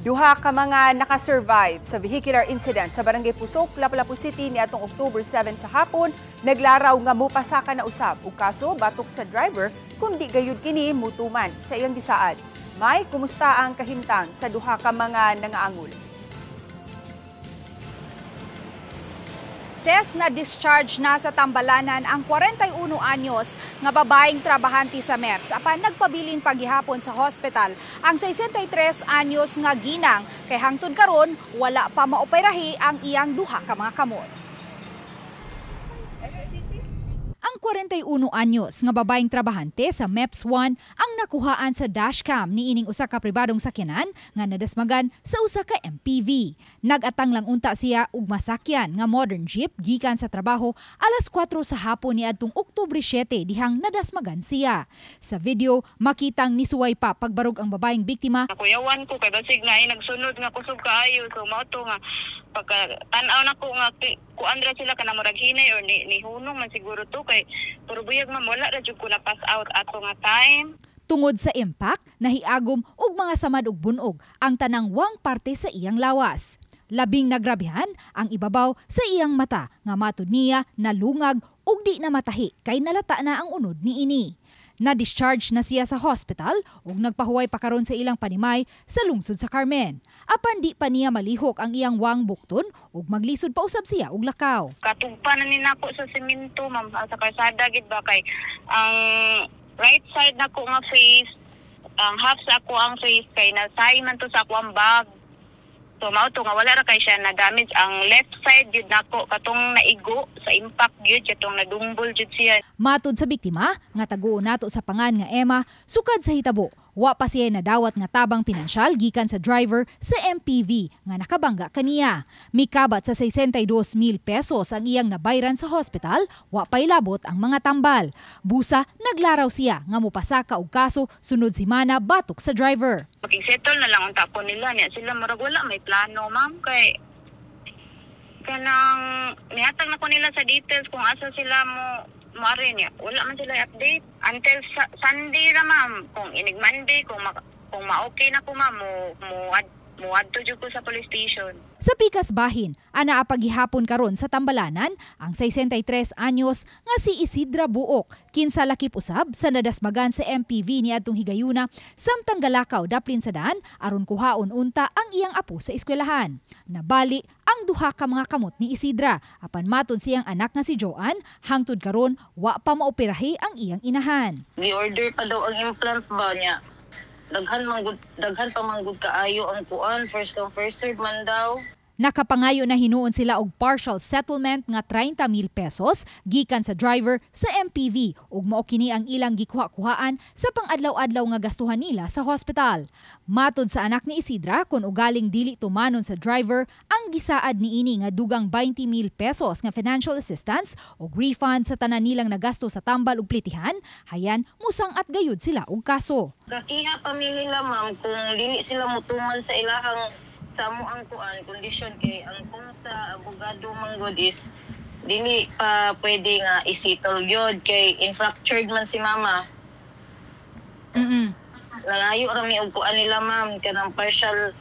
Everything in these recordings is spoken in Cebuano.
Duha ka mga nakasurvive sa vehicular incident sa Barangay Pusok, Lapu-Lapu City niadtong October 7 sa hapon, naglaraw nga mupasaka na usab og kaso batok sa driver kung di gayud kini mutuman sa iyang gisaad. May kumusta ang kahimtang sa duha ka mga nangaangol? Ses, na discharge na sa Tambalanan ang 41 anyos nga babaeng trabahante sa MEPS apan nagpabilin paghihapon sa hospital ang 63 anyos nga ginang kay hangtod karon wala pa maoperahi ang iyang duha ka mga kamot. Ang 41 anyos nga babaeng trabahante sa MEPS 1 ang nakuhaan sa dashcam niining usa ka pribadong sakyanan nga nadasmagan sa usa ka MPV. Nagatang lang unta siya og masakyan nga modern jeep gikan sa trabaho alas 4 sa hapon niadtong Oktubre 7 dihang nadasmagan siya. Sa video, makitang nisuway pa pagbarog ang babaeng biktima. Nakuyawan ko kay basig na ay nagsunod nga kusog kaayo, so mao to nga pagka tan-aw nako nga kuan ra sila kana murag hinay or ni hunong man siguro to kay puro buyag, ma'am, wala ra jud ko na pass out ato nga time. Tungod sa impact, nahiagom og mga samad og bunog ang tanang wang parte sa iyang lawas. Labing nagrabihan ang ibabaw sa iyang mata nga matud niya nalungag ug di na matahi kay nalata na ang unod niini. Na-discharge na siya sa hospital ug nagpahuway pa karon sa ilang panimay sa lungsod sa Carmen. Apan di pa niya malihok ang iyang wang bukton ug maglisod pa usab siya og lakaw. Katugpa na ni nako sa semento, ma'am, sa kalsada gid ba, kay ang right side nako nga face, ang half sa ako ang face kay nasay man to sa ako ang bag. So mao to nga wala ra kay siya na damage. Ang left side jud nako katong naigo sa impact gyud, katong nadumbol jud siya. Matud sa biktima nga taguon nato sa pangan nga Emma, sukad sa hitabo, wa pa siya nadawat nga tabang pinansyal gikan sa driver sa MPV nga nakabangga kaniya. Mikabat sa 62,000 pesos ang iyang nabayran sa hospital, wa pa'y labot ang mga tambal. Busa naglaraw siya nga mopasaka og kaso sunod semana batok sa driver. Makigsettle na lang unta ko nila niya sila, murag wala may plano, ma'am, kay kanang nihatag na ko nila sa details kung asa sila mo moari niya. Wala man sila update until Sunday ra, ma'am. Kung inig Monday, kung ma-okay na ko, ma'am, mo adto jud ko sa police station. Sa pikas bahin, ana paghihapon karon sa Tambalanan ang 63 anyos nga si Isidra Buok, kinsa lakip usab sa nadasmagan sa MPV niadtong higayuna samtang galakaw daplin sa daan aron kuhaon unta ang iyang apo sa eskwelahan. Nabali ang duha ka mga kamot ni Isidra apan matud siyang anak nga si Joanne, hangtod karon wa pa maoperahi ang iyang inahan. Gi-order pa daw ang implant ba niya. Daghan pa man gud kaayo ang kuan, first come first serve man daw. Nakapangayo na hinuon sila og partial settlement nga 30,000 pesos gikan sa driver sa MPV ug mao kini ang ilang gikuha-kuhaan sa pang-adlaw-adlaw nga gastuhan nila sa hospital. Matod sa anak ni Isidra, kung ugaling dili tumanon sa driver ang gisaad niini nga dugang 20,000 pesos nga financial assistance ug refund sa tanan nilang nagasto sa tambal ug plitihan, hayan musang-at gayud sila og kaso. Kakiha pa mi nila, ma'am, kung dili sila mutuman sa ilahang sa mo ang kuan kondisyon, kay ang kung sa abogado man gud is dili pa pwede nga isettle gyud kay infractured man si mama. Nangayo ra mi og kuan nila, ma'am, kanang partial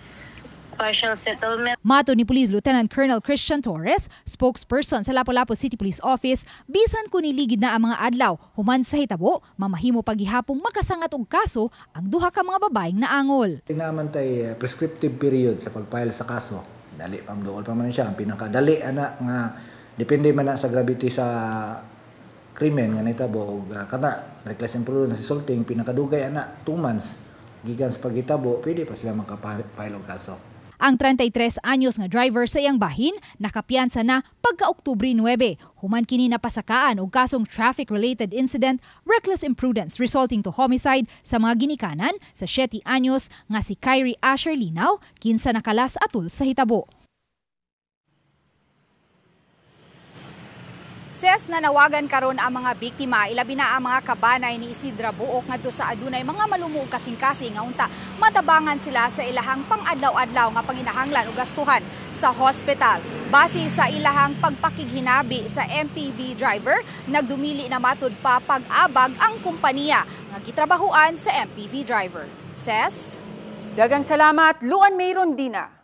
settlement. Mato ni Police Lieutenant Colonel Christian Torres, spokesperson sa Lapu-Lapu City Police Office, bisan kun niligid na ang mga adlaw human sa hitabo, mamahimo paghihapong makasangat og kaso ang duha ka mga babaeng naangol. Naman tay prescriptive period sa pag-file sa kaso. Dali pa dool pa man siya ang pinakadali ana nga depende man na sa gravity sa krimen nga nahitabo og kana reckless imprudence resulting, pinakadugay ana 2 months gikan sa paghitabo pwede pa sila maka-file og kaso. Ang 33 anyos nga driver sa iyang bahin nakapiyansa na pagka-Oktubre 9. Human kini napasakaan og kasong traffic-related incident, reckless imprudence resulting to homicide sa mga ginikanan sa 7 anyos nga si Kyrie Asher Linaw, kinsa nakalas atul sa hitabo. Ses, nanawagan karon ang mga biktima, ilabi na ang mga kabanay ni Isidra Buok ngadto sa adunay mga malumuog kasing-kasing nga unta matabangan sila sa ilahang pang-adlaw-adlaw nga panginahanglan o gastuhan sa hospital. Base sa ilahang pagpakighinabi sa MPV driver, nagdumili na matud pa pag-abag ang kumpanya nga gitrabahuan sa MPV driver. Ses? Daghang salamat, Luan Mayron Dina.